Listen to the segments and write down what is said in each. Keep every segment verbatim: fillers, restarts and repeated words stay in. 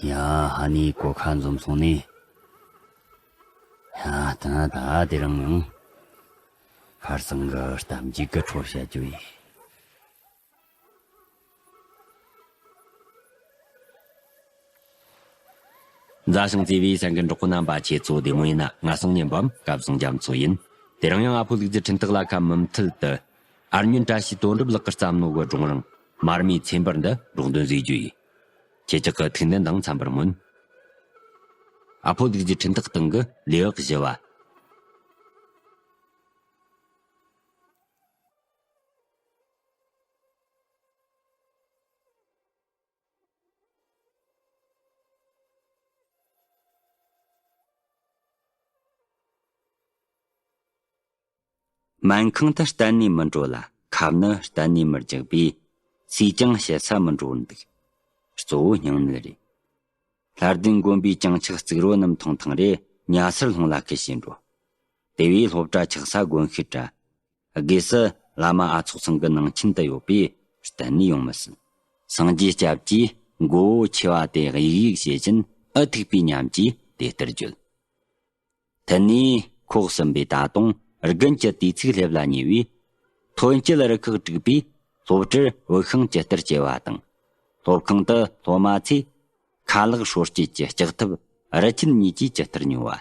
ཡ། ཧ་ནི་གོ་ཁ་འཛོམས་སོང་ནི། ཡ། ད་ད་དེ་རིང་ཡང་ཁར་སང་གི་གཏམ་རྒྱུད་ཀྱི་འཕྲོ་བཤད་རྒྱུ་ཡིན། མཛའ་ཞིང་བརྩེ་བའི་སེམས་ཀྱི་འགྲོགས་པོ་རྣམ་པ། ཁྱེད་ཚོ་བདེ་མོ་ཡིན་ན། ང་སང་ཉན་པའམ་སྐལ་བཟང་རྒྱ་མཚོ་ཡིན། དེ་རིང་ཡང་ཨ་ཕོ་ལུག་རྫི་འཕྲིན་སྟེགས་ལ་ཁ་མུ་མཐུད་དུ། ཨར་ཉོན་བཀྲ་ཤིས་དོན་གྲུབ་ལགས་ཀྱིས་བརྩམས་ནོ་གི་སྒྲུང་རིང་མར་མེའི་ཚེ་འབར་འདི་སྒྲོག་འདོན་བཟོས་རྒྱུ་ཡིན། ཁྱེད་ཅག་གི་ཐུགས་འདུན་དང་འཚམ་པར་སྨོན། ཨ་ཕོ་ལུག་རྫི་འཕྲིན་སྟེགས་སྟེང་གི་ལེའུ་བཞི་བ། སྨན་ཁང་དུ་གཏན་ནས་མི་འགྲོ་ལ། ཁབ་ནི་གཏན་ནས་མི་རྒྱག་པས། སུས་ཀྱང་བཤད་ས་མི་འགྲོ་བར་འདུག། གཙོ་བོ་སྙིང་ནད་རེད། ལྷ་ལྡན་དགོན་པའི་གྱང་ཆག་རྩིག་རོ་རྣམས་མཐོང་ཐེངས་རེ། ཉ་སར་ལྷུང་ལ་ཁུ་ཞེས་འགྲོ། དེ་བས་སློབ་གྲྭ་ཆགས་ས་དགོན་ཤུལ་དྲ། སྒོས་སུ་བླ་མ་ཨ་ཚོགས་ཚང་གི་ནང་ཆེན་དུ་ཡོད་པས་གཏན་ནས་ཡོང་མི་སྲིད། སངས་རྒྱས་སྐྱབས་ཀྱིས་མགོ་བོ་མཆེ་བ་དེ་གཡུག་གཡུག་བྱེད་བཞིན་འུ་ཐུག་པའི་ཉམས་ཀྱིས་དེ་ལྟར་བརྗོད། དེ་ནས་ཁོག་ཟིན་པའི་ད་དུང་དགུན་གྱི་དུས་ཚིགས་སླེབས་ལ་ཉེ་བས། ཐོན་སྐྱེད་རུ་ཁག་དྲུག་པས་སློབ་གྲྭར་འོད་ཤིང་ཇི་ལྟར་སྐྱེ་བ་དང་། སློབ་ཁང་དུ་སློབ་མ་ཚོས་ཁ་ལག་སྲོལ་སྐྱེད་ཀྱི་ལྕགས་ཐབ་རི་ཆེན་གཉིས་ཀྱིས་ཇི་ལྟར་ཉོ་བ།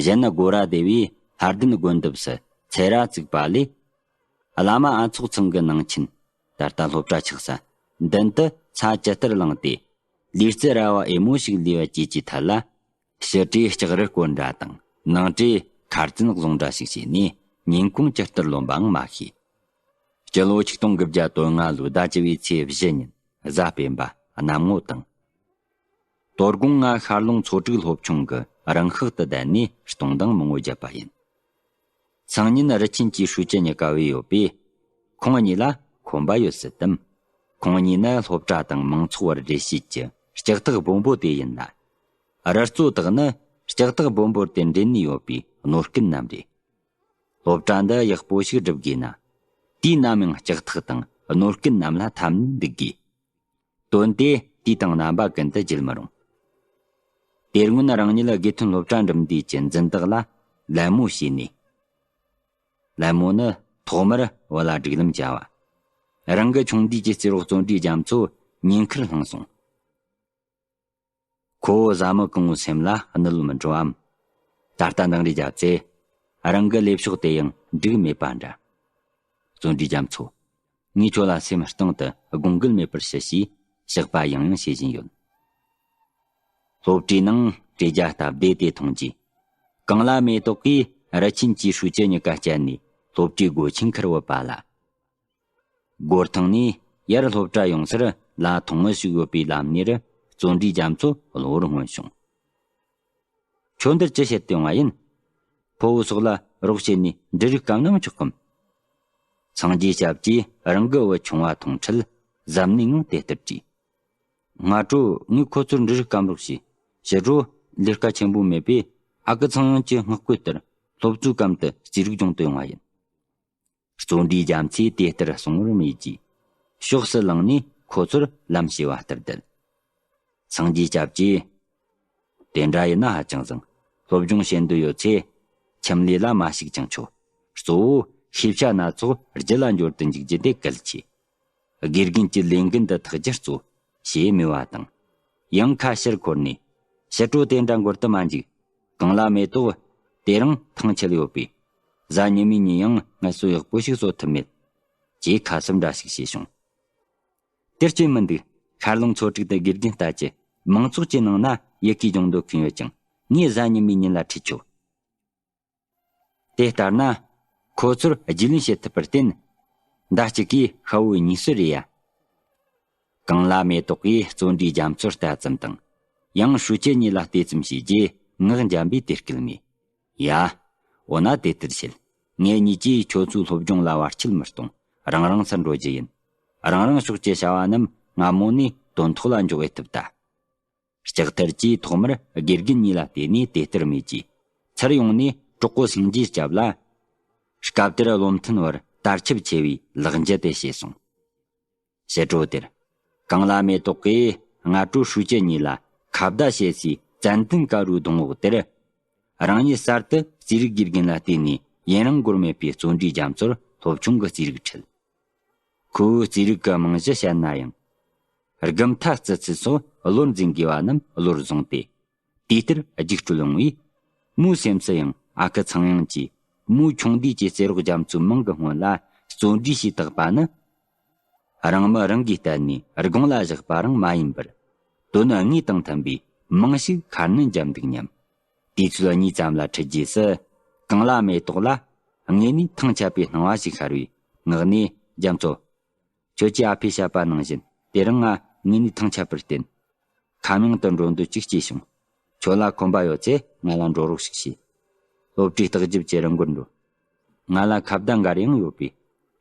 གཞན་སྒོ་ར་སྡེ་བས་ལྷ་ལྡན་དགོན་འདབས་སུ་ཚེ་ར་བཙུགས་པ་ལས། བླ་མ་ཨ་ཚོགས་ཚང་གི་ནང་ཆེན། ད་ལྟ་སློབ་གྲྭ་ཆགས་ས་མདུན་དུ་ཚྭ་ཇི་ལྟར་བླངས་ཏེ། ལུས་རྩལ་ར་བ་ཨེ་མོ་ཞིག་ལས་པ་བཅས་ཀྱི་ཐད་ལ། ཕྱི་དྲོའི་ལྕགས་རི་སྐོར་འདྲ་དང་། ནང་དྲོའི་ཁ་རྩང་བཟུང་འདྲ་ཞིག་བྱས་ནས་ཉིན་གུང་ཇི་ལྟར་ལོན་པའང་མ་ཤེས། སྤྱི་ལོ་ཆིག་སྟོང་དགུ་བརྒྱ་དོན་ལྔ་ལོའི་ཟླ་བཅུ་བའི་ཚེས་བཞི་ཉིན་གཟའ་སྤེན་པ་གནམ་ངོ་དྭངས། དོ་དགོང་ང་ཤར་ལུང་ཚོ་དྲུག་སློབ་ཆུང་གི་རང་ཤག་ཏུ་བསྡད་ནས་སྟོང་དང་མང་བོ་བརྒྱབ་པ་ཡིན། སང་ཉིན་རི་ཆེན་གྱི་ཧྲུའུ་ཅི་གཉིས་ཀ་བུད་ཡོད་པས། ཁོང་གཉིས་ལ་ཁོམ་པ་ཡོད་སྲིད་དམ། ཁོང་གཉིས་ནི་སློབ་གྲྭ་དང་མང་ཚོགས་བར་འབྲེལ་བྱེད་ཀྱི་ལྕགས་ཐག་སྦོམ་པོ་དེ་ཡིན་ལ། རི་གཙོ་དག་ནི་ལྕགས་ཐག་སྦོམ་པོ་དེར་འབྲེལ་ནས་ཡོད་པའི་རྣོ་སྐུད་རྣམས་རེད། སློབ་གྲྭ་འདི་ཡག་པོ་ཞིག་སྒྲུབ་དགོས་ན། དུས་ནམ་ཡང་ལྕགས་ཐག་དང་རྣོ་སྐུད་རྣམས་ལ་འཐམ་ནས་འདུག་དགོས། དོན་དེ་དུས་དང་རྣམ་པ་ཀུན་ཏུ་བརྗེད་མི་རུང་། དེ་སྔོན་རང་ཉིད་དགེ་ཐོན་སློབ་གྲྭ་འགྲིམ་དུས་ཀྱི་འཛིན་བདག་ལ་ལད་མོ་བྱས་ནས། ལད་མོ་ནི་ཐོག་མར་བུ་ལ་སྒྲིག་ལམ་བྱ་བ། རང་གི་ཆུང་དུས་ཀྱི་རྩེ་རོགས་བརྩོན་འགྲུས་རྒྱ་མཚོ་ཉེན་ཁར་ལྷུང་སོང་། ཁོ་བོ་བཟའ་མི་གང་བོའི་སེམས་ལ་གནོད་མི་འགྲོའམ། ད་ལྟ་འདང་རེ་བརྒྱབ་ཚེ། རང་གི་ལས་ཕྱོགས་དེ་ཡང་འགྲིག་མེད་པ་འདྲ། བརྩོན་འགྲུས་རྒྱ་མཚོ། ངས་ཁྱོད་ལ་སེམས་གཏིང་དུ་དགོངས་འགལ་མེད་པར་ཞུ་ཞེས་བཤགས་པ་ཡང་ཡང་བྱེད་བཞིན་ཡོད། སློབ་གྲྭའི་ནང་བྲེ་རྒྱ་སྟབས་བདེ་དེ་མཐོང་རྗེས། གངས་ལ་མེ་ཏོག་གིས་རི་ཆེན་གྱི་ཧྲུའུ་ཅི་གཉིས་ཀ་བསྐྱལ་ནས་སློབ་གྲྭའི་སྒོ་ཆེན་ཁར་བུད་པ་ལ། སྒོ་ཐང་ནས་ཡར་སློབ་གྲྭ་ཡོང་སར་ལ་ཐུང་ངུ་ཞིག་ཡོད་པའི་ལམ་སྣེ་རུ་བརྩོན་འགྲུས་རྒྱ་མཚོ་གློ་བུར་མངོན་བྱུང་། ཁྱོད་འདིར་ཅི་བྱེད་དུ་ཡོང་བ་ཡིན། ཕུ་བོ་སོགས་ལ་རོགས་བྱས་ནས་འབྲུ་རིགས་བསྐམ་ན་མི་ཆོག་གམ། སངས་རྒྱས་སྐྱབས་ཀྱིས་རང་གི་བུ་ཆུང་བ་མཐོང་འཕྲལ་གཟབ་ནན་ངང་དེ་ལྟར་དྲིས། སྔ་དྲོ་ངས་ཁོ་ཚོར་འབྲུ་རིགས་བསྐམ་རོགས་བྱས། ཕྱི་དྲོ་ལས་ཀ་ཆེན་པོ་མེད་པས་ཨ་ཁུ་ཚངས་དབྱངས་ཀྱི་བསྔགས་བསྐུལ་ལྟར་སློབ་གཙོའི་གམ་དུ་རྩིས་རིག་སྦྱོང་དུ་ཡོང་བ་ཡིན། བརྩོན་འགྲུས་རྒྱ་མཚོས་དེ་ལྟར་གསུང་བར་མོས་ཀྱིས། ཕྱོགས་སུ་ལངས་ནས་ཁོ་ཚོར་ལམ་ཕྱེ་བ་ལྟར་བསྡད། སངས་རྒྱས་སྐྱབས་ཀྱིས། དེ་འདྲ་ཡིན་ན་ཧ་ཅང་བཟང་། སློབ་སྦྱོང་བྱེད་འདོད་ཡོད་ཚེ། ཁྱིམ་ལས་ལ་མ་ཞུགས་ཀྱང་ཆོག། གཙོ་བོ་ཤེས་བྱ་སྣ་ཚོགས་རྒྱུད་ལ་འབྱོར་དུ་འཇུག་རྒྱུ་དེ་གལ་ཆེ། དགེ་རྒན་གྱི་ལས་འགན་འདི་ཐག་རྒྱུ་གཙོ་ཞེས་སྨྲས་པ་དང་། ཡང་ཁ་ཕྱིར་འཁོར་ནས། ཕྱི་དྲོ་དེ་འདྲ་འགོར་དུ་མ་འཇུག། གངས་ལ་མེ་ཏོག་དེ་རིང་ཐང་ཆད་ཡོད་པས། གཟའ་ཉི་མའི་ཉིན་ཡང་ངལ་གསོ་ཡག་པོ་ཞིག་གསོ་ཐུབ་མེད། ཅེས་ཁ་གསབ་འདྲ་ཞིག་བྱས་བྱུང་། དེར་སྐྱོན་མི་འདུག། ཤར་ལུང་ཚོ་དྲུག་ཏུ་དགེ་རྒན་ལྟ་ཅི། མང་ཚོགས་ཀྱི་ནང་ན་ཡི་གེ་སྦྱོང་འདོད་མཁན་ཡོད་ཀྱང་། ངས་གཟའ་ཉི་མའི་ཉིན་ལ་ཁྲིད་ཆོག། དེ་ལྟར་ན། ཁོ་ཚོར་རྒྱུས་ལོན་བྱེད་ཐུབ་པར་བརྟེན། མདའ་གཅིག་གིས་ཤ་བོའི་གཉིས་སུ་རེད་ཡ། གངས་ལ་མེ་ཏོག་གིས་བརྩོན་འགྲུས་རྒྱ་མཚོར་ལྟ་ཙམ་དང་། ཡང་ཧྲུའུ་ཅི་གཉིས་ལ་བལྟས་ཙམ་བྱས་རྗེས་ངག་འཇམ་པོས་དེ་སྐད་སྨྲས། ཡ། འོ་ན་དེ་ལྟར་བྱེད། ངེད་གཉིས་ཀྱིས་ཁྱོད་ཚོའི་སློབ་སྦྱོང་ལ་བར་ཆད་མི་གཏོང་། རང་རང་སར་འགྲོ་རྒྱུ་ཡིན། རང་རང་ཕྱོགས་ཀྱི་བྱ་བ་རྣམས་སྔ་མོ་ནས་དོན་ཐོག་ལ་འཇོག་འོས་ཐུབ་ད། ལྕགས་ཐར་གྱིས་ཐོག་མར་དགེ་རྒན་གཉིས་ལ་བལྟས་ནས་དེ་ལྟར་སྨྲས་ཀྱིས། ཚུར་ཡོང་ནས་གྲོགས་པོ་སངས་རྒྱས་སྐྱབས་ལ། སྐབས་དེར་བློ་མཐུན་བར་དར་ཁྱབ་ཆེ་བའི་ལག་འཇུ་དེ་བྱས་སོང་། ཕྱི་དྲོ་དེར། གངས་ལ་མེ་ཏོག་གིས་ སྔ་དྲོ་ཧྲུའུ་ཅི་གཉིས་ལ་ཁ་བརྡ་བྱེད་སའི་ཙན་དན་དཀར་རུའི་སྡོང་འོག་དེར། རང་ཉིད་གསར་དུ་རྩིས་རིག་དགེ་རྒན་ལ་བརྟེན་ནས་ཡུན་རིང་འགོར་མེད་པའི་བརྩོན་འགྲུས་རྒྱ་མཚོར་སློབ་ཆུང་གི་རྩིས་རིག་ཁྲིད། ཁོ་བོའི་རྩིས་རིག་གི་རྨང་གཞི་བཤད་ན་ཡང་། དགུ་མཐའ་བརྩི་ཚུལ་སོགས་བློར་འཛིན་དགོས་པ་རྣམས་བློར་བཟུང་སྟེ། དེ་ལྟར་རྒྱུགས་སྤྲོད་ཡོང་བས། མོའི་སེམས་སུ་ཡང་ཨ་ཁུ་ཚངས་དབྱངས་ཀྱིས་མོའི་ཆུང་དུས་ཀྱི་རྩེད་རོགས་རྒྱ་མཚོའི་མིང་གི་སྔོན་ལ་བརྩོན་འགྲུས་ཞེས་བཏགས་པ་ནི། རང་མི་རང་གིས་བལྟས་ནས་དགུང་ལ་བཞག་པ་རང་མ་ཡིན་པར། དོན་དངོས་དང་མཐུན་པའི་མིང་ཞིག་ཁ་སྣོན་བརྒྱབ་འདུག་སྙམ། དུས་ཚོད་གཉིས་ཙམ་ལ་ཁྲིད་རྗེས་སུ། གངས་ལྷ་མེ་ཏོག་ལ་དངོས་གནས་ཐང་ཆད་པའི་སྣང་བ་ཞིག་ཤར་བས་ངག་ནས། རྒྱ་མཚོ། ཁྱོད་ཀྱིས་ཨ་ཕས་བཤད་པ་ནང་བཞིན་དེ་རིང་ང་དངོས་གནས་ཐང་ཆད་པར་བརྟེན། ཁ་མིང་དུ་འགྲོ་འདོད་ཅིག་སྐྱེས་བྱུང་། ཁྱོད་ལ་ཁོམ་པ་ཡོད་ཚེ་ང་ལ་འགྲོ་རོགས་ཤིག་བྱས། སློབ་གྲྭའི་ལྟེ་གྲས་ཀྱི་རི་མགོར་འགྲོ། ང་ལ་ཁ་བརྡ་འགའ་རེ་ཡང་ཡོད་པས་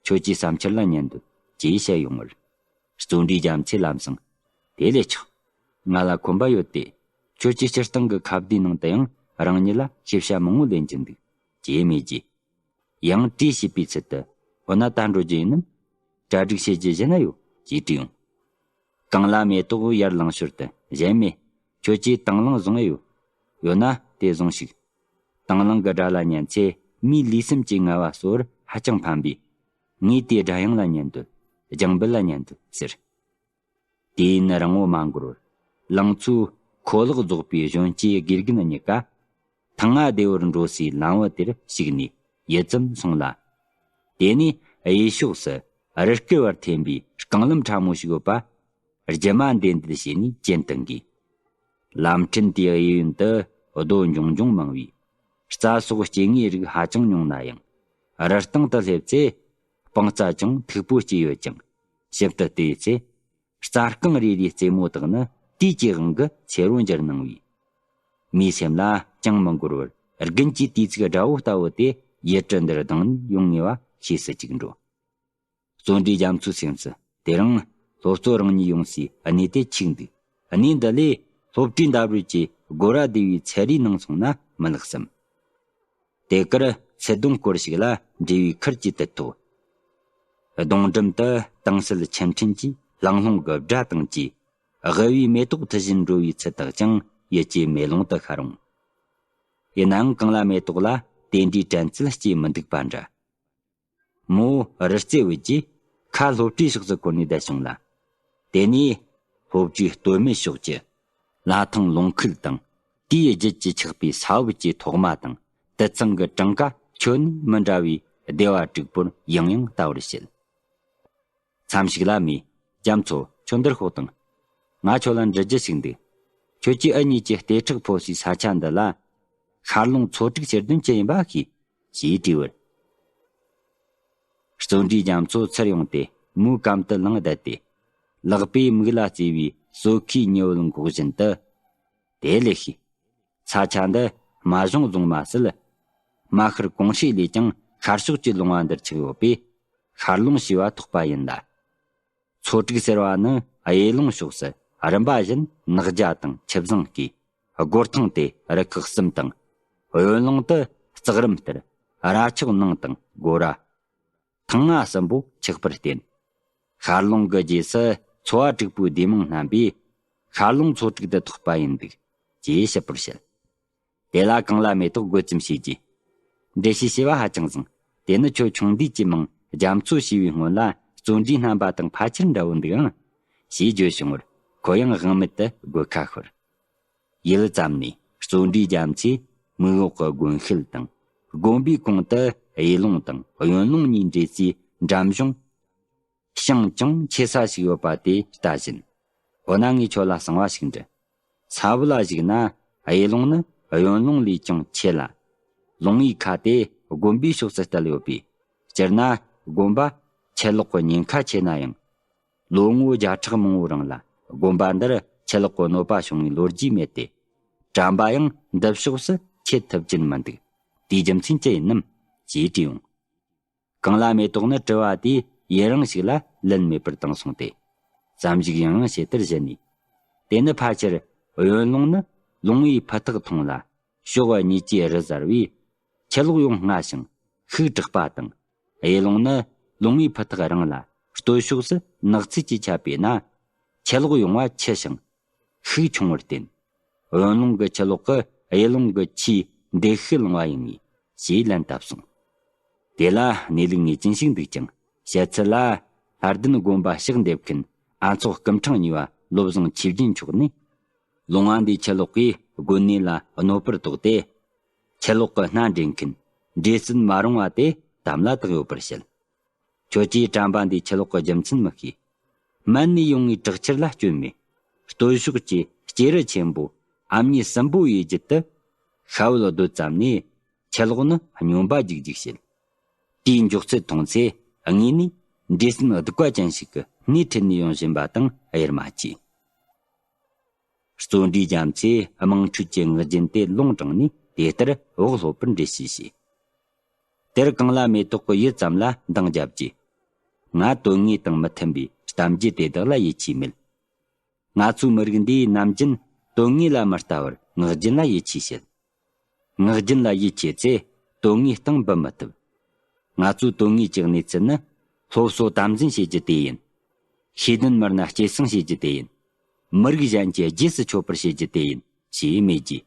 ཁྱོད་ཀྱི་བསམ་འཆར་ལ་ཉན་འདོད་ཅེས་བཤད་ཡོང་བར། བརྩོན་འགྲུས་རྒྱ་མཚོས་ལམ་སང་། དེ་ལས་ཆོག་ང་ལ་ཁོམ་པ་ཡོད་དེ། ཁྱོད་ཀྱིས་སྤྱིར་བཏང་གི་ཁ་བརྡའི་ནང་དུ་ཡང་རང་ཉིད་ལ་ཤེས་བྱ་མང་བོ་ལེན་གྱི་འདུག་ཅེས་སྨྲས་རྗེས། ཡང་དྲིས་བྱས་པའི་ཚུལ་དུ། འོ་ན་ད་འགྲོ་རྒྱུ་ཡིན་ནམ། གྲ་སྒྲིག་བྱེད་རྒྱུ་བཞེས་ན་ཡོད་ཅེས་དྲིས་ཡོང་། གངས་ལྷ་མེ་ཏོག་ཡར་ལངས་ཞོར་དུ། གཞན་མེད། ཁྱོད་ཀྱིས་དང་བླངས་བཟུང་ཨེ་ཡོད། ཡོད་ན་དེ་བཟུང་ཞིག་དང་བླངས་ཀྱི་སྒྲ་ལ་ཉན་ཚེ་མིའི་ལུས་སེམས་ཀྱི་ངལ་བ་གསོ་བར་ཧ་ཅང་ཕན་པས། ངས་དེའི་སྒྲ་དབྱངས་ལ་ཉན་འདོད། རྒྱང་འབུད་ལ་ཉན་འདོད་ཟེར། དུས་ཡུན་རིང་བོ་མ་འགོར་བར། ལང་ཚོའི་ཁོ་ལག་རྫོགས་པའི་གཞོན་སྐྱེས་དགེ་རྒན་གཉིས་ཀ། ཐང་ང་བདེ་བར་འགྲོ་སའི་ལམ་བུ་དེར་ཞུགས་ནས་ཡིད་ཙམ་སོང་ལ། དེ་ནས་གཡས་ཕྱོགས་སུ་རི་སྐེད་བར་འཐེན་པའི་རྐང་ལམ་ཕྲ་མོ་ཞིག་ཡོད་པ། རྒྱུ་མ་འདེད་འདེད་བྱས་ནས་གྱེན་བཏང་གིས། ལམ་ཕྲན་དེའི་གཡས་གཡོན་དུ་རྡོ་འབྱུང་འབྱུང་མང་བས། རྩྭ་སོགས་སྐྱེ་དངོས་རིགས་ཧ་ཅང་ཉུང་ན་ཡང་། རི་སྟེང་དུ་སླེབས་ཚེ། སྤང་རྩྭ་ཅུང་མཐུག་པོ་སྐྱེས་ཡོད་ཅིང་། ཞིབ་ཏུ་བལྟས་ཚེ། རྩྭ་རྐང་རེ་རེའི་རྩེ་མོ་དག་ནི་དུས་ཀྱི་དབང་གིས་སེར་བོར་འགྱུར་སྣང་བས། མིའི་སེམས་ལ་ཅང་མི་འགོར་བར་དགུན་གྱི་དུས་ཚིགས་དགྲ་བོ་ལྟ་བུ་དེ་ཡུལ་གྲུ་འདིར་ལྡང་ནས་ཡོང་ངེས་པ་ཤེས་སུ་ཅིག་འགྲོ། བརྩོན་འགྲུས་རྒྱ་མཚོའི་སེམས་སུ་དེ་རིང་སློབ་གཙོ་རང་ཉིད་ཡོང་སའི་གནས་དེ་འཆུག་འདུག་གནས་འདི་ལས་སློབ་གྲྭའི་འདབས་རོལ་གྱི་སྒོ་ར་སྡེ་བའི་ཚལ་རིའི་ནང་སོང་ན་མི་ལེགས་སམ། དེ་གར་ཚལ་སྡོང་སྐོར་ཞིག་ལ་འབྲས་བུའི་ཁུར་གྱིས་དུད་ཐོག་སྡོང་འགྲམ་དུ་དྭངས་གསལ་ཆུ་ཕྲན་གྱི་ལྷང་ལྷུང་གི་སྒྲ་དང་བཅས་དབུལ་བའི་མེ་ཏོག་འཐུ་བཞིན་འགྲོ་བའི་ཚུལ་དག་ཀྱང་ཡིད་ཀྱི་མེ་ལོང་དུ་ཤར་འོང་། ཡིན་ནའང་གངས་ལྷ་མེ་ཏོག་ལ་དེ་འདྲའི་དྲན་ཚུལ་སྐྱེས་མི་འདུག་པ་འདྲ། མོ་རི་རྩེ་བུད་ཀྱིས་ཁ་སློབ་གྲྭའི་ཕྱོགས་སུ་བསྐོར་ནས་བསྡད་བྱུང་ལ། དེ་ནས་སློབ་གྲྭའི་སྟོད་སྨད་ཕྱོགས་ཀྱི་ལ་ཐང་ལུང་ཁུག་དང་དེའི་རྒྱུད་ཀྱིས་ཆགས་པའི་ས་བབ་ཀྱི་ཐོག་མ་དང་དུད་ཚང་གི་གྲངས་ཀ་ཁྱོན་ནས་མི་འདྲ་བའི་སྡེ་བ་དྲུག་པོར་ཡང་ཡང་ལྟ་བར་བྱེད། མཚམས་ཤིག་ལ་མོས། རྒྱ་མཚོ། ཁྱོད་འདིར་ཤོག་དང་། ང་ཁྱོད་ལ་འདྲི་རྒྱུ་ཞིག་འདུག་ཁྱོད་ཀྱིས་འུ་གཉིས་ཀྱི་ལྟེ་ཁྲག་ཕོ་སའི་ས་ཆ་འདི་ལ། ཤར་ལུང་མཚོ་དྲུག་ཟེར་དོན་ཅི་ཡིན་པ་ཤེས། ཞེས་དྲིས་པར། བརྩོན་འགྲུས་རྒྱ་མཚོ་ཚུར་ཡོང་སྟེ་མོའི་གམ་དུ་ལངས་བསྡད་དེ། ལག་པས་མིག་ལ་བརྩེ་བའི་སོ་ཁའི་ཉི་འོད་འགོག་བཞིན་དུ། དེ་ལས་ཤེས། ས་ཆ་འདི་རྨ་གཞུང་རྫོང་མ་ཟད། རྨ་ཤར་གོང་ཧྲེ་ལས་ཀྱང་ཤར་ཕྱོགས་ཀྱི་ལུང་བ་འདིར་ཆགས་ཡོད་པས། ཤར་ལུང་ཞེས་པ་ཐོགས་པ་ཡིན་ལ། མཚོ་དྲུག་ཟེར་བ་ནི་གཡས་ལུང་ཕྱོགས་སུ་རིམ་པ་བཞིན་ནགས་རྒྱ་དང་ཆུ་བཟང་སྐྱེས། སྒོར་ཐང་དེ་རི་ཁག་གསུམ་དང་། གཡོན་ལུང་དུ་ལྕགས་རམ་གཏེར། ར་ཕྱོགས་ནང་དང་སྒོ་ར། ཐང་ང་གསུམ་པོ་ཆགས་པར་བརྟེན། ཤར་ལུང་གི་རྗེས་སུ་ཚོ་བ་དྲུག་པོའི་སྡེ་མིང་བསྣམས་པས། ཤར་ལུང་མཚོ་དྲུག་ཏུ་ཐོགས་པ་ཡིན་འདུག་ཅེས་ཞིབ་པར་བཤད། དེ་ལ་གངས་ལྷ་མེ་ཏོག་དགོད་ཙམ་བྱས་རྗེས། འགྲེལ་བཤད་བྱས་པ་ཧ་ཅང་བཟང་། དེ་ནི་ཁྱོད་ཆུང་དུས་ཀྱི་མིང་རྒྱ་མཚོ་ཞེས་པའི་སྔོན་ལ་བརྩོན་འགྲུས་རྣམ་པ་དང་ཕལ་ཆེར་འདྲ་བོ་འདུག་ཨང་། ཞེས་བརྗོད་བྱུང་བར་ཁོ་ཡང་དབང་མེད་དུ་དགོད་ཁ་ཤོར། ཡུད་ཙམ་ནས་བརྩོན་འགྲུས་རྒྱ་མཚོས་མིག་འོག་གི་དགོན་ཤུལ་དང་། དགོན་པའི་གོང་དུ་གཡས་ལུང་དང་གཡོན་ལུང་གཉིས་འདྲེས་སའི་འགྲམ་གཞུང་། ཞིང་ཅུང་ཆེ་ས་ཞིག་ཡོད་པ་དེ་ལྟ་བཞིན། འོ་ན་ངས་ཁྱོད་ལ་གསང་བ་ཞིག་འདྲི། ས་བབ་ལ་གཞིགས་ན་གཡས་ལུང་ནི་གཡོན་ལུང་ལས་ཀྱང་ཆེ་ལ། ལུང་བའི་ཁ་དེ་དགོན་པའི་ཕྱོགས་སུ་བལྟས་ཡོད་པས། སྤྱིར་ན་དགོན་པ་ཆུ་ལོག་གི་ཉེན་ཁ་ཆེ་ན་ཡང་། ལོ་ངོ་བརྒྱ་ཕྲག་མང་བོའི་རིང་ལ་དགོན་པ་འདིར་ཆུ་ལོག་གི་གནོད་པ་བྱུང་བའི་ལོ་རྒྱུས་མེད་དེ། གྲམ་པ་ཡང་འདི་ཕྱོགས་སུ་ཁྱེར་ཐུབ་ཀྱིན་མི་འདུག་དེའི་རྒྱུ་མཚན་ཅི་ཡིན་ནམ་ཞེས་དྲིས་ཡོང་། གངས་ལྷ་མེ་ཏོག་ནི་དྲི་བ་དེ་ཡུན་རིང་ཞིག་ལ་ལན་མེད་པར་བཏང་སོང་སྟེ། བསམ་གཞིག་ཡང་ཡང་བྱེད་དུ་གཞི་ནས། དེ་ནི་ཕལ་ཆེར་གཡོན་ལུང་ནི་ལུང་བའི་ཕུ་ཐག་ཐུང་ལ། ཕྱོགས་གཉིས་ཀྱི་རི་གཟར་བས་ཆུ་ལོག་ཡོང་སྔ་ཞིང་ཤུགས་དྲག་པ་དང་། གཡས་ལུང་ནི་ལུང་བའི་ཕུ་ཐག་རིང་ལ་སྟོད་ཕྱོགས་སུ་ནགས་ཚལ་གྱིས་ཁྱབ་པས་ན། ཆུ་ལོག་ཡོང་བ་འཕྱི་ཞིང་ ཤུགས་ཆུང་བར་བརྟེན། གཡོན་ལུང་གི་ཆུ་ལོག་གིས་གཡས་ལུང་གི་ཆུའི་འདེད་ཤུགས་བསླངས་པ་ཡིན་ངེས་ཞེས་ལན་བཏབ་སོང་། དེ་ལ་གནས་ལུགས་ངེས་ཅན་ཞིག་འདུག་ཀྱང་བཤད་ཚུལ་ལ། ལྷ་ལྡན་དགོན་པ་ཕྱག་འདེབས་མཁན་ཨ་ཚོགས་སྐུ་ཕྲེང་གཉིས་པ་བློ་བཟང་ཆོས་རྒྱན་མཆོག་ནི། ལུང་བ་འདིའི་ཆུ་ལོག་གིས་དགོན་གནས་ལ་གནོད་པར་དོགས་ཏེ། ཆུ་ལོག་གི་སྣ་འདྲེན་མཁན་འདྲེ་སྲིན་མ་རུངས་པ་དེ་དམ་ལ་བཏགས་ཡོད་པར་བཤད། ཁྱོད་ཀྱིས་དྲན་པ་འདིའི་ཆུ་ལོག་གི་རྒྱུ་མཚན་མི་ཤེས། སྨད་ནས་ཡོང་བའི་དྲག་ཆར་ལ་སྐྱོན་མེད། སྟོད་ཕྱོགས་ཀྱི་སྐྱེས་རུ་ཆེན་པོ་ཨ་མྱེས་སྲིན་པོ་ཡི་རྒྱུད་དུ་ཤྭ་བོད་སྡོད་ཙམ་ནས་ཆུ་ལོག་ནི་སྨྱོན་པ་རྒྱུག་རྒྱུག་བྱེད། དེའི་མགྱོགས་ཚད་མཐོང་ཚེ་དངོས་ནས་འདྲེ་སྲིན་གདུག་པ་ཅན་ཞིག་གི་སྣེ་ཁྲིད་ནས་ཡོང་བཞིན་པ་དང་དབྱེར་མ་མཆིས། བརྩོན་འགྲུས་རྒྱ་མཚོས་དམངས་ཁྲོད་ཀྱི་ངག་རྒྱུན་དེ་ལུང་དྲངས་ནས་དེ་ལྟར་འོག་སློབ་པར་འགྲེལ་བཤད་བྱས། དེར་གངས་ལྷ་མེ་ཏོག་གིས་ཡུད་ཙམ་ལ་འདང་བརྒྱབ་རྗེས། ང་དོན་དངོས་དང་མི་མཐུན་པའི་གཏམ་རྒྱུད་དེ་དག་ལ་ཡིད་ཆེས་མེད། ང་ཚོའི་མི་རིགས་འདིས་ནམ་རྒྱུན་དོན་དངོས་ལ་མི་ལྟ་བར་ངག་རྒྱུན་ལ་ཡིད་ཆེས་བྱེད། ངག་རྒྱུན་ལ་ཡིད་ཆེས་ཚེ་དོན་དངོས་སྟེང་འབུད་མི་ཐུབ། ང་ཚོའི་དོན་དངོས་ཀྱི་གནས་ཚུལ་ནི། སློབ་གསོ་དམ་འཛིན་བྱེད་རྒྱུ་དེ་ཡིན། ཤེས་ལྡན་མི་སྣ་སྐྱེད་སྲིང་བྱེད་རྒྱུ་དེ་ཡིན། མི་རིགས་གཞན་གྱི་རྗེས་སུ་ཆོད་པར་བྱེད་རྒྱུ་དེ་ཡིན་ཞེས་སྨྲས་རྗེས།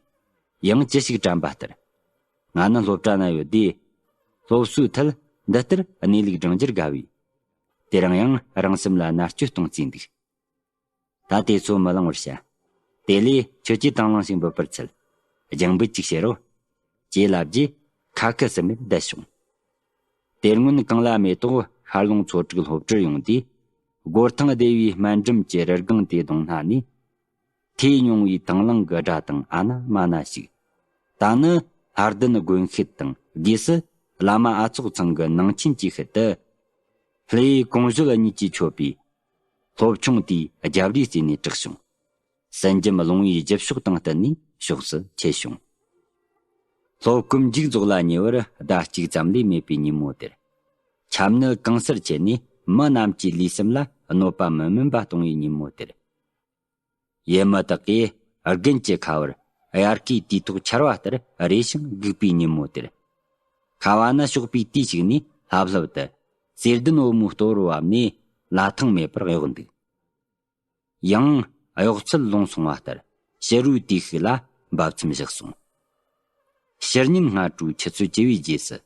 ཡང་ཅི་ཞིག་དྲན་པ་ལྟར། ང་ནི་སློབ་གྲྭ་ན་ཡོད་དུས། སློབ་གསོའི་ཐད་འདི་ལྟར་གནས་ལུགས་བགྲང་རྒྱུར་དགའ་བས། དེ་རིང་ཡང་རང་སེམས་ལ་མནར་གཅོད་གཏོང་རྩིས་འདུག་ད་དེ་ཚོ་མི་གླེང་བར་བྱ། དེ་ལས་ཁྱོད་ཀྱིས་དང་བླངས་ཤིག་འབུལ་བར་འཚལ། རྒྱང་འབུད་ཅིག་བྱེད་རོགས། ཅེས་ལབ་རྗེས་ཁ་ཁུ་སིམ་མེར་བསྡད་བྱུང་། དེ་སྔོན་གངས་ལྷ་མེ་ཏོག་ཤར་ལུང་ཚོ་དྲུག་སློབ་གྲྭར་ཡོང་དུས། སྒོར་ཐང་སྡེ་བའི་སྨན་འགྲམ་གྱི་རི་སྒང་དེའི་གདོང་སྣ་ནས། ཐོས་མྱོང་བའི་དང་བླངས་ཀྱི་སྒྲ་དང་ཨ་ན་མ་ན་ཞིག་ད་ནི་ལྷ་ལྡན་དགོན་ཤེད་དང་སྒོས་སུ་བླ་མ་ཨ་ཚོགས་ཚང་གི་ནང་ཆེན་གྱི་ཤུལ་དུ། ལྷའི་གོང་བཞུད་གཉིས་ཀྱིས་མཆོད་པའི་སློབ་ཆུང་དེའི་རྒྱབ་རིའི་རྩེ་ནས་གྲགས་བྱུང་། སེང་ལྕམ་ལོང་བའི་རྒྱབ་ཕྱོགས་དང་བསྟུན་ནས་ཕྱོགས་སུ་ཁྱེར་བྱུང་། སློབ་གོམས་མཇུག་རྫོགས་ལ་ཉེ་བར་ཟླ་གཅིག་ཙམ་ལས་མེད་པའི་ཉིན་མོ་དེར། ཆམ་ནད་གང་སར་ཁྱེར་ནས་མི་རྣམས་ཀྱི་ལུས་སེམས་ལ་གནོད་པ་མི་དམན་པ་གཏོང་བའི་ཉིན་མོ་དེར། ཡུལ་མི་དག་གིས་དགུན་གྱི་ཁ་བར་དབྱར་ཁའི་དུས་ཐོག་ཆར་བ་ལྟར་རེ་ཞིང་སྒུག་པའི་ཉིན་མོ་དེར། ཁ་བ་ན་ཞོགས་པའི་དུས་ཤིག་ནས་ལྷབ་ལྷུབ་ཏུ་གསེར་ལྡན་བུ་མོའི་ལྟོ་བར་བབས་ནས་ལ་ཐང་མེད་པར་གཡོགས་འདུག་ཡང་གཡོག་ཚད་ལོངས་སོང་བ་ལྟར་ཕྱི་རོལ་དུས་ཤིག་ལ་འབབ་མཚམས་བཞག་སོང་། ཕྱི་ཉིན་སྔ་དྲོའི་ཆུ་ཚོད་བཅུ་པའི་རྗེས་སུ།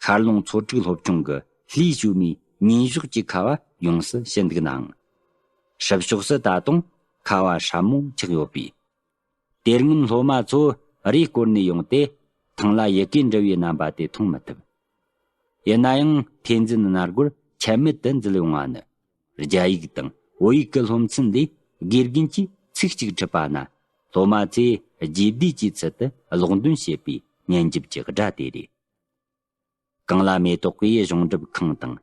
ཤར་ལུང་ཚོ་དྲུག་སློབ་ཆུང་གི་ལྷའི་བཅོས་མའི་ཉིན་ཞོགས་ཀྱི་ཁ་བ་ཡོངས་སུ་ཞི་འདུག་ནའང་། སྲུབ་ཕྱོགས་སུ་ད་དུང་ཁ་བ་སྲབ་མོ་ཆགས་ཡོད་པས། དེ་སྔོན་སློབ་མ་ཚོ་རེས་བསྐོར་ནས་ཡོང་སྟེ་ཐང་ལ་ཡི་གེ་འབྲི་བའི་རྣམ་པ་དེ་མཐོང་མི་ཐུབ། ཡིན་ན་ཡང་ཐོས་འཛིན་སྣ་སྒོར་ཆད་མེད་དུ་འཛུལ་ཡོང་བ་ནི། རྒྱ་ཡིག་དང་བོད་ཡིག་གི་སློབ་ཚན་ལས་དགེ་རྒན་གྱིས་ཚིག་གཅིག་ཁྲིད་པ་ན། སློབ་མ་ཚོས་རྗེས་ཟློས་ཀྱི་ཚུལ་དུ་ཀློག་འདོན་བྱེད་པའི་སྙན་འཇེབས་ཀྱི་སྒྲ་དེ་རེད། གངས་ལྷ་མེ་ཏོག་གིས་གཞུང་སྒྲུབ་ཁང་དང་།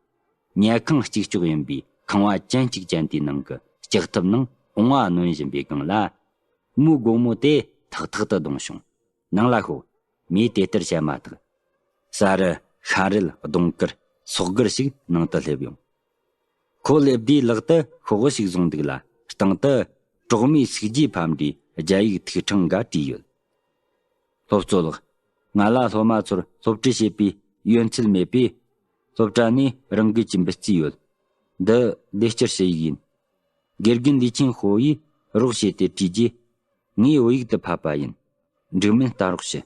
ཉལ་ཁང་གཅིག་ལྕོགས་ཡིན་པའི་ཁང་བ་ཅན་གཅིག་ཅན་དེའི་ནང་གི་ལྕགས་ཐབ་ནང་བོང་བ་གནོན་བཞིན་པའི་སྒང་ལ། མོའི་སྒོ་མོ་དེ་ཐག་ཐག་ཏུ་བརྡུངས་བྱུང་། ནང་ལ་ཤོག་མོས་དེ་ལྟར་བཤད་མ་ཐག་ས་རུ་ཤ་རུལ་གདོང་དཀར་སོག་སྒར་ཞིག་ནང་དུ་སླེབས་ཡོང་། ཁོ་སླེབས་དུས་ལག་ཏུ་ཤོག་བུ་ཞིག་བཟུང་འདུག་ལ། སྟེང་དུ་གྲོག་མའི་སུག་རྗེས་ཕབ་འདྲའི་རྒྱ་ཡིག་ཐིག་ཕྲེང་འགའ་བྲིས་ཡོད། སློབ་གཙོ་ལགས། ང་ལ་སློབ་མ་ཚོར་སློབ་ཁྲིད་བྱེད་པའི་ཡོན་ཚད་མེད་པས། སློབ་གྲྭ་ནས་རང་འགུལ་གྱིས་འབུད་རྩིས་ཡོད། འདི་ལས་བསྐྱར་ཞུ་ཡིག་ཡིན། དགེ་རྒན་ལི་ཆིན་ཧོ་ཡིས་རོགས་བྱས་ཏེ་བྲིས་རྗེས། ངས་བོད་ཡིག་ཏུ་ཕབ་པ་ཡིན། འགྲིག་མིན་གཏན་རོགས་ཞུ།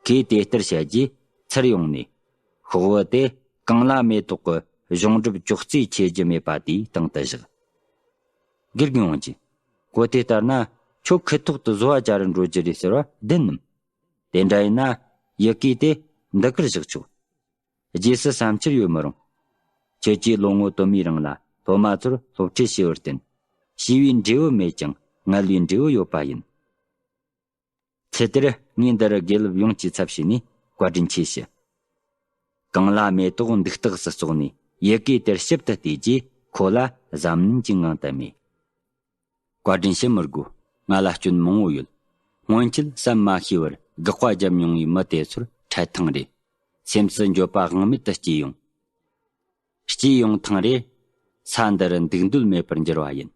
ཁོས་དེ་ལྟར་བཤད་རྗེས་ཚུར་ཡོང་ནས། ཤོག་བུ་དེ་གངས་ལྷ་མེ་ཏོག་གི་གཞུང་སྒྲུབ་ཅོག་ཙེ་ཆད་རྒྱུ་མེད་པ་དེའི་སྟེང་དུ་བཞག་དགེ་རྒན་ཡོང་རྗེས། གོ་དེ་ལྟར་ན་ཁྱོད་ཁུ་ཐོག་ཏུ་བཟོ་བ་བྱ་རུ་འགྲོ་རྒྱུ་རེད་ཟེར་བ་བདེན་ནམ། དེ་འདྲ་ཡིན་ན་ཡི་གེ་དེ་འདི་གར་བཞག་ཆོག་རྗེས་སུ་བསམ་འཆར་ཡོད་མི་རུང་། ཁྱེད་ཀྱིས་ལོ་ངོ་དུ་མའི་རིང་ལ་སློབ་མ་ཚོར་སློབ་ཁྲིད་བྱས་པར་བརྟེན། ཞི་བའི་འབྲས་བུ་མེད་ཀྱང་ངལ་བའི་འབྲས་བུ་ཡོད་པ་ཡིན། ཚེ་འདིར་ངས་འདི་རུ་དགེ་ལུགས་ཡོངས་ཀྱི་ཚབ་བྱས་ནས་བཀའ་དྲིན་ཆེ་ཞུ། གངས་ལྷ་མེ་ཏོག་འདུག་སྟེགས་སུ་བཙོག་ནས་ཡི་གེ་དེར་ཞིབ་ཏུ་བལྟས་རྗེས་ཁོ་ལ་གཟབ་ནན་གྱི་ངང་དུ་སྨྲས། བཀའ་དྲིན་ཞུ་མི་དགོས། ང་ལ་སྐྱོན་མང་བོ་ཡོད། སྔོན་ཆད་བསམ་མ་ཤེས་པར་དགག་པ་བརྒྱབ་མྱོང་བའི་མི་དེ་ཚོར་འཕྲད་ཐེངས་རེ། སེམས་སུ་འགྱོད་པ་དབང་མེད་དུ་སྐྱེས་ཡོང་། སྐྱེས་ཡོང་ཐེངས་རེ། ས་འདི་རུ་འདུག་འདོད་མེད་པར་འགྱུར་བ་ཡིན།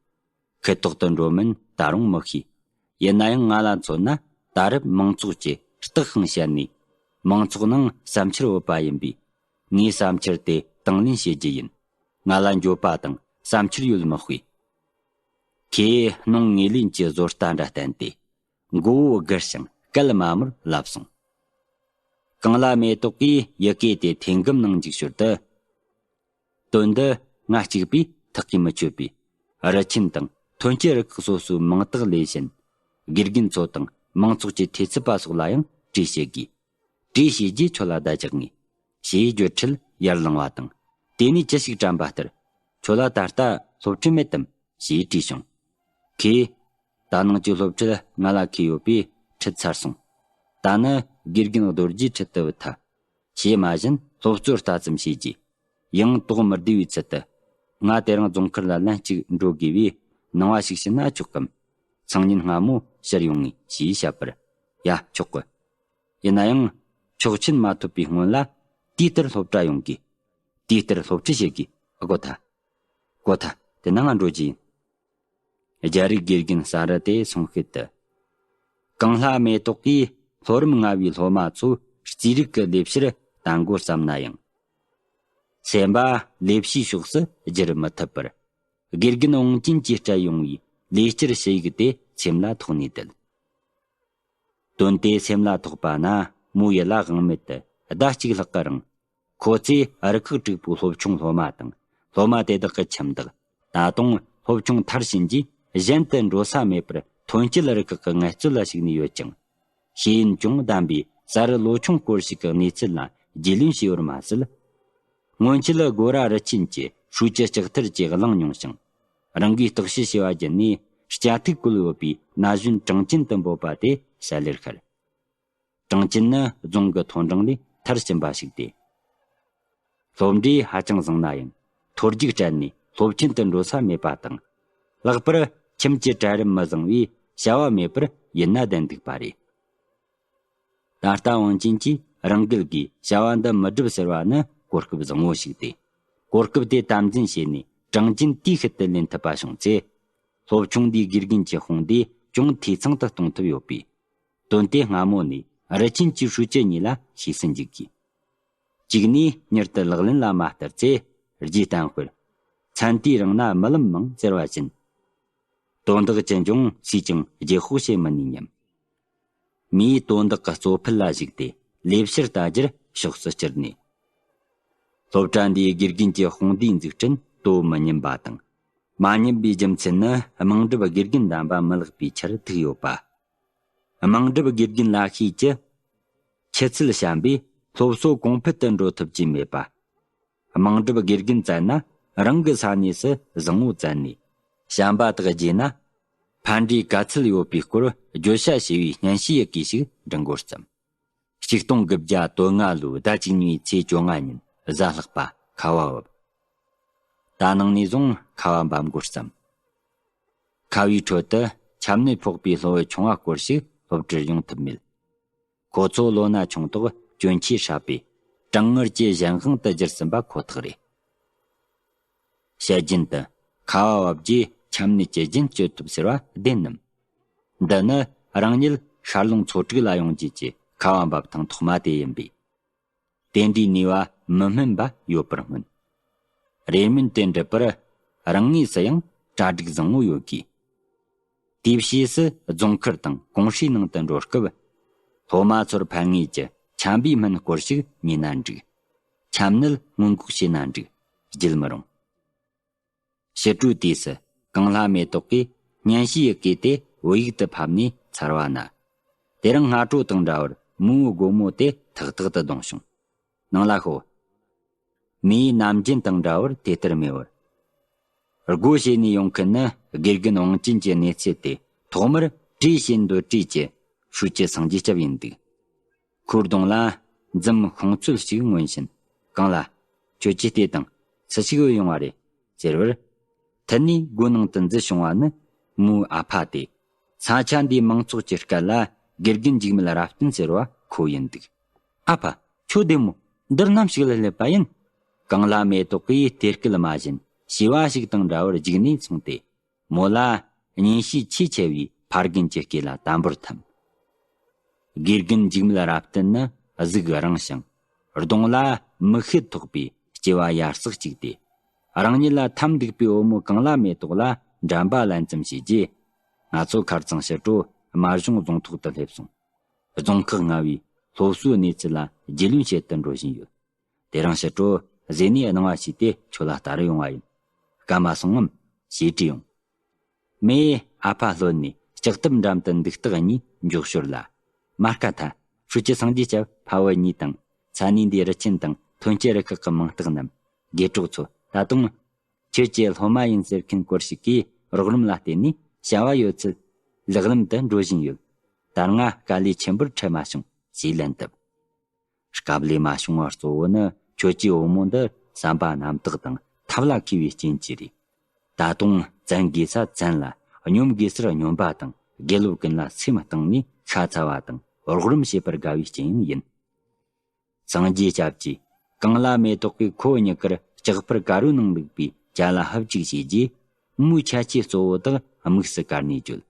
ཁུ་ཐོག་ཏུ་འགྲོ་མིན་ད་རུང་མི་ཤེས། ཡིན་ན་ཡང་ང་ལ་མཚོན་ན་ད་རེབ་མང་ཚོགས་ཀྱིས་སྟག་ཤིང་བཤད་ནས། མང་ཚོགས་ནང་བསམ་འཆར་འོས་པ་ཡིན་པས། ངས་བསམ་འཆར་དེ་དང་ལེན་བྱེད་རྒྱུ་ཡིན། ང་ལ་འགྱོད་པ་དང་བསམ་འཆར་ཡོད་མི་དཔེ། ཁོས་སྣང་ངོས་ལེན་གྱི་བཟོ་ལྟ་འདྲ་བསྟན་ཏེ། མགོ་བོ་སྒུར་ཞིང་སྐད་དམའ་མོར་ལབ་སོང་། གང་ལ་མེ་ཏོག་གིས་ཡི་གེ་དེ་ཐེ་གམ་ནང་འཇུག་ཞོར་དུ། དོན་འདི་ང་གཅིག་པུས་ཐག་གིས་མི་ཆོད་པས། རི་ཆེན་དང་ཐོན་སྐྱེད་རུ་ཁག་སོ་སོའི་མིང་བཏགས་ལས་གཞན། དགེ་རྒན་ཚོ་དང་མང་ཚོགས་ཀྱི་ཐེ་ཚོམ་པ་སོགས་ལ་ཡང་གྲོས་བྱེད་དགོས། གྲོས་བྱས་རྗེས་ཁྱོད་ལ་བརྡ་རྒྱག་ངེས། ཞེས་བརྗོད་འཕྲལ་ཡར་ལངས་པ་དང་། དེ་ནས་ཅི་ཞིག་དྲན་པ་ལྟར། ཁྱོད་ལ་ད་ལྟ་སློབ་ཁྲིད་མེད་དམ། ཞེས་དྲིས་བྱུང་། ཁོས། ད་ནངས་ཀྱི་སློབ་ཁྲིད་ང་ལ་ཁེལ་ཡོད་པས་ཁྲིད་ཚར་སོང་། ད་ནི་དགེ་རྒན་རྡོ་རྗེས་ཁྲིད་དུ་བུད་ཐལ། ཞེས་མ་གཞི་སློབ་གཙོར་ལྟ་ཙམ་བྱས་རྗེས། ཡང་དོགས་མི་བདེ་བའི་ཚུལ་དུ། ང་དེ་རིང་རྫོང་མཁར་ལ་ལན་གཅིག་འགྲོ་དགོས་པས་སྣང་བ་ཞིག་བྱིན་ན་ཆོག་གམ། སང་ཉིན་སྔ་མོ་ཕྱིར་ཡོང་ངེས་ཞེས་བཤད་པར། ཡ་ཆོག་གི། ཡིན་ན་ཡང་ཆོག་མཆན་མ་ཐོབ་པའི་སྔོན་ལ་དུས་ལྟར་སློབ་གྲྭ་ཡོང་དགོས། དུས་ལྟར་སློབ་ཁྲིད་བྱེད་དགོས། ཨ་གོ་ཐལ། གོ་ཐལ། དེ་ན་ང་འགྲོ་རྒྱུ་ཡིན། རྒྱ་རིགས་དགེ་རྒན་ས་རུ་དེ་སོང་ཤུལ་དུ། གངས་ལྷ་མེ་ཏོག་གིས་ལྷོ་རིམ་ལྔ་བའི་སློབ་མ་ཚོ་རྩིས་རིག་གི་ལས་བྱར་གཏང་དགོས་བསམ་ན་ཡང་། སེམས་པ་ལས་བྱའི་ཕྱོགས་སུ་བསྒྱུར་མི་ཐུབ་པར། དགེ་རྒན་དབང་ཅན་གྱིས་སྤྲད་ཡོང་བའི་ལས་བྱར་ཞུ་ཡིག་དེ་སེམས་ལ་ཐོགས་ནས་བསྡད། དོན་དེ་སེམས་ལ་ཐོགས་པ་ན་མོའི་ཡིད་ལ་དབང་མེད་དུ་ཟླ་གཅིག་ལྷག་གི་རིང་། ཁོ་ཚོས་རུ་ཁག་དྲུག་པོའི་སློབ་ཆུང་སློབ་མ་དང་སློབ་མ་དེ་དག་གི་ཁྱིམ་བདག་ད་དུང་སློབ་ཆུང་མཐར་ཕྱིན་རྗེས་གཞན་དུ་འགྲོ་ས་མེད་པར་ཐོན་སྐྱེད་རུ་ཁག་གི་ངལ་རྩོལ་ལ་ཞུགས་ནས་ཡོད་ཅིང་། ཤེས་ཡོན་ཅུང་ལྡན་པའི་གསར་ལོ་ཆུང་སྐོར་ཞིག་གི་གནས་ཚུལ་ལ་རྒྱུས་ལོན་བྱས་པར་མ་ཟད། སྔོན་ཆད་སྒོ་ར་རུ་ཆེན་གྱི་ཧྲུའུ་ཅི་ལྕགས་ཐར་གྱིས་གླེང་མྱོང་ཞིང་། རང་གིས་བརྟག་དཔྱད་བྱས་པ་བརྒྱུད་ནས་སྐྱ་ཐིག་བཀོད་ཡོད་པའི་ན་གཞོན་གྲངས་ཅན་དུ་འབོད་པ་དེ་བསལ་ལེར་ཤར། གྲངས་ཅན་ནི་རྫོང་གི་མཐོ་འབྲིང་ལས་མཐར་ཕྱིན་པ་ཞིག་སྟེ། སློབ་འབྲས་ཧ་ཅང་བཟང་ན་ཡང་མཐོ་རྒྱུགས་སྤྲད་ནས་སློབ་ཆེན་དུ་འགྲོ་ས་མེད་པ་དང་། ལྷག་པར་ཁྱིམ་གྱི་གྲལ་རིམ་མི་བཟང་བས་བྱ་བ་མེད་པར་ཡུལ་ན་བསྡད་འདུག་པ་རེད། ད་ལྟ་དབང་ཅན་གྱིས་རང་འགུལ་གྱིས་བྱ་བ་འདི་མི་སྒྲུབ་ཟེར་བ་ནི་གོ་སྐབས་བཟང་བོ་ཞིག་སྟེ། གོ་སྐབས་དེ་དམ་འཛིན་བྱས་ནས་གྲངས་ཅན་དུས་ཤིག་ཏུ་ལེན་ཐུབ་པ་བྱུང་ཚེ། སློབ་ཆུང་འདིའི་དགེ་རྒན་གྱི་དཔུང་སྡེ་ཅུང་འཐུས་ཚང་དུ་གཏོང་ཐུབ་ཡོད་པས། དོན་དེ་སྔ་མོ་ནས་རི་ཆེན་གྱི་ཧྲུའུ་ཅི་གཉིས་ལ་ཤེས་སུ་འཇུག་དགོས། གཅིག་ནས་མྱུར་དུ་ལག་ལེན་ལ་མ་བསྟར་ཚེ་རྗེས་གཏམ་དཔེར། མཚན་དུས་རིང་ན་རྨི་ལམ་མང་ཟེར་བ་བཞིན། དོན་དག་ཅི་འབྱུང་སུས་ཀྱང་རྗེས་དཔོག་བྱེད་མི་ནུས་སྙམ། མིའི་དོན་དག་གི་གཙོ་ཕལ་ལ་གཞིགས་ཏེ་ལས་བྱར་ལྟ་རྒྱུར་ཕྱོགས་སུ་བསྐྱུར་ནས། སློབ་གྲྭ་འདིའི་དགེ་རྒན་གྱི་དཔུང་སྡེའི་འཛུགས་སྐྲུན་དོ་མི་མཉམ་པ་དང་། མ་མཉམ་པའི་རྒྱུ་མཚན་ནི་དམངས་སྒྲུབ་དགེ་རྒན་ལྡན་པ་མི་ལེགས་པའི་ཆར་ཐུག་ཡོད་པ། དམངས་སྒྲུབ་དགེ་རྒན་ལ་ཤེས་ཀྱི། ཆུ་ཚད་ཞན་པས་སློབ་གསོ་གོང་འཕེལ་དུ་འགྲོ་ཐུབ་ཀྱི་མེད་པ། དམངས་སྒྲུབ་དགེ་རྒན་བཙལ་ན་རང་གི་ས་གནས་སུ་བཟང་བོ་བཙལ་ནས། ཞན་པ་དག་བརྗེས་ན། ཕན་འབྲས་ག་ཚད་ཡོད་པའི་སྐོར་བརྗོད་བྱ་ཞེས་པའི་སྙན་ཞུའི་ཡི་གེ་ཞིག་འབྲི་འགོ་བརྩམས། ཆིག་སྟོང་དགུ་བརྒྱ་དོན་ལྔ་ལོའི་ཟླ་བཅུ་གཉིས་པའི་ཚེས་བཅོ་ལྔ་ཉིན་གཟའ་ལྷག་པ་ཁ་བ་བབས། ད་ནངས་ནས་བཟུང་ཁ་བ་འབབ་འགོ་བརྩམས། ཁ་བའི་ཁྲོད་དུ་ཆམ་ནད་ཕོག་པའི་སློབ་བུ་ཆུང་བ་སྐོར་ཞིག་སློབ་གྲྭར་ཡོང་ཐུབ་མེད། ཁོ་ཚོ་ལོ་ན་ཆུང་དོགས་གྱོན་ཆས་སྲབ་པས་གྲང་ངར་གྱི་གཞན་དབང་དུ་གྱུར་ཟིན་པ་ཁོ་ཐག་རེད། བཤད་རྒྱུན་དུ་ཁ་བ་བབས་རྗེས་ཆམ་ནད་ཀྱི་རྒྱུན་གཅོད་ཐུབ་ཟེར་བ་བདེན་ནམ། འདི་ནི་རང་ཉིད་ཤར་ལུང་ཚོ་དྲུག་ལ་ཡོང་རྗེས་ཀྱི་ཁ་བ་འབབ་ཐེངས་ཐོག་མ་དེ་ཡིན་པས། དེ་འདྲའི་ནུས་པ་མི་སྨིན་པ་ཡོད་པར་སྨོན། རེ་སྨོན་དེ་འགྲུབ་པར་རང་ངོས་སུ་ཡང་གྲ་སྒྲིག་བཟང་བོ་ཡོད་དགོས། དེའི་ཕྱིས་སུ་རྫོང་མཁར་དང་ཀུང་ཧྲེའི་ནང་དུ་འགྲོ་སྐབས། སློབ་མ་ཚོར་ཕན་ངེས་ཀྱི་ཆམ་པའི་སྨན་སྐོར་ཞིག་ཉོས་ན་འགྲིག། ཆམ་ནད་སྔོན་འགོག་བྱས་ན་འགྲིག། བརྗེད་མི་རུང་། ཕྱི་དྲོའི་དུས་སུ་གངས་ལྷ་མེ་ཏོག་གིས་སྙན་ཞུའི་ཡི་གེ་དེ་བོད་ཡིག་ཏུ་ཕབ་ནས་ཚར་བ་ན། དེ་རིང་སྔ་དྲོ་དང་འདྲ་བར་མོའི་སྒོ་མོ་དེ་ཐག་ཐག་ཏུ་བརྡུངས་བྱུང་། ནང་ལ་ཤོག། མིའི་ནམ་རྒྱུན་དང་འདྲ་བར་དེ་ལྟར་མེད་པར། སྒོ་ཕྱེ་ནས་ཡོང་མཁན་ནི་དགེ་རྒན་དབང་ཅན་གྱི་གནས་ཚུལ་དེ་ཐོག་མར་བྲིས་བྱས་འདོད་བྲིས་ཀྱི་ཧྲུའུ་ཅི་སངས་རྒྱས་སྐྱབས་ཡིན་འདུག། ཁོའི་གདོང་ལ་འཛུམ་ཤོང་ཚོད་ཅིག་མངོན་བཞིན། གང་ལ། ཁྱོད་ཀྱིས་བལྟས་དང་། སུ་ཞིག་བུད་ཡོང་བ་རེད། ཟེར་བར། མཐུད་ནས་སྒོ་ནང་དུ་འཛུལ་བྱུང་བ་ནི་མོའི་ཨ་ཕ་སྟེ། ས་ཆ་འདིའི་མང་ཚོགས་ཀྱི་སྐད་ལ་དགེ་རྒན་འཇིགས་མེད་རབ་བརྟན་ཟེར་བ་ཁོ་ཡིན་འདུག། ཨ་ཕ། ཁྱོད་བདེ་མོ། འདིར་ནམ་ཞིག་ལ་སླེབས་པ་ཡིན། གངས་ལྷ་མེ་ཏོག་གིས་དེ་སྐད་མ་བཞིན་བྱིས་པ་ཞིག་དང་འདྲ་བར་རྒྱུགས་ནས་སོང་སྟེ། མོ་ལ་གཉེན་བཤེས་ཆེས་ཆེ་བའི་ཕ་རྒན་གྱི་སྐེ་ལ་དམ་པོར་འཐམས། དགེ་རྒན་འཇིགས་མེད་རབ་བརྟན་ནི་གཟུགས་རིང་ཞིང་། གདོང་ལ་མིག་ཤེལ་ཐོགས་པའི་སྐྱེ་བ་ཡར་སག་ཅིག་སྟེ། རང་ཉིད་ལ་འཐམ་འདུག་པའི་བུ་མོ་གངས་ལྷ་མེ་ཏོག་ལ་ འགྲམ་པ་ལན་ཙམ་བྱས་རྗེས། ང་ཚོ་ཁར་ཚང་ཕྱི་དྲོ་སྨར་གཞུང་རྫོང་ཐོག་ཏུ་སླེབས་སོང་། རྫོང་ཁག་ལྔ་བའི་སློབ་གསོའི་གནས་ཚུལ་ལ་རྒྱུས་ལོན་བྱེད་དུ་འགྲོ་བཞིན་ཡོད། དེ་རིང་ཕྱི་དྲོ་ཟས་ནས་སྣང་བ་ཞིག་དེ་ཁྱོད་ལ་ལྟ་རུ་ཡོང་བ་ཡིན། སྐར་མ་སོང་ངམ་ཞེས་དྲིས་ཡོང་། མེས་ཨ་ཕ་ལྷོད་ནས་ལྕགས་ཐབ་འགྲམ་དུ་འདུག་སྟེགས་གཉིས་མགྱོགས་ཤོར་ལ། མར་ཀ་ཐ། ཧྲུའུ་ཅི་སངས་རྒྱས་སྐྱབས་ཕ་བུ་གཉིས་དང་། ས་གནས་འདིའི་རུ་ཆེན་དང་ཐོན་སྐྱེད་རུ་ཁག་གི་མིང་རྟགས་རྣམས། དགེ་གྲོགས་ཚོ། ད་དུང་། ཁྱོད་ཀྱི་སློབ་མ་ཡིན་ཟེར་མཁན་སྐོར་ཞིག་གིས་རོགས་རམ་ལ་བརྟེན་ནས་བྱ་བ་ཡོད་ཚད་ལག་ལམ་དུ་འགྲོ་བཞིན་ཡོད། ད་སྔ་དཀའ་ལས་ཆེན་པོར་འཕྲད་མ་བྱུང་ཞེས་ལན་བཏབ། སྐབས་ལས་མ་བྱུང་བ་གཙོ་བོ་ནི་ཁྱོད་ཀྱི་བུ་མོ་འདི་བསམ་པ་རྣམ་དག་དང་ཐབས་ལ་མཁས་པའི་རྐྱེན་གྱིས་རེད། ད་དུང་བཙན་དགོས་ས་བཙན་ལ། སྙོམས་དགོས་སར་སྙོམས་པ་དང་། དགེ་སློབ་ཀུན་ལ་སེམས་གཏིང་ནས་ཤ་ཚ་བ་དང་རོགས་རམ་བྱེད་པར་དགའ་བའི་རྐྱེན་ཡང་ཡིན། སངས་རྒྱས་སྐྱབས་ཀྱིས་གངས་ལ་མེ་ཏོག་གི་ཁོ་གཉིས་ཀར་ལྕགས་ཕུར་དཀར་པོའི་ནང་བླུགས་པའི་ཅ་ལག་ཕབ་ཅིག་བྱས་རྗེས། མོའི་ཁྱད་ཆོས་གཙོ་བོ་དག་དམིགས་སུ་བཀར་ནས་བརྗོད།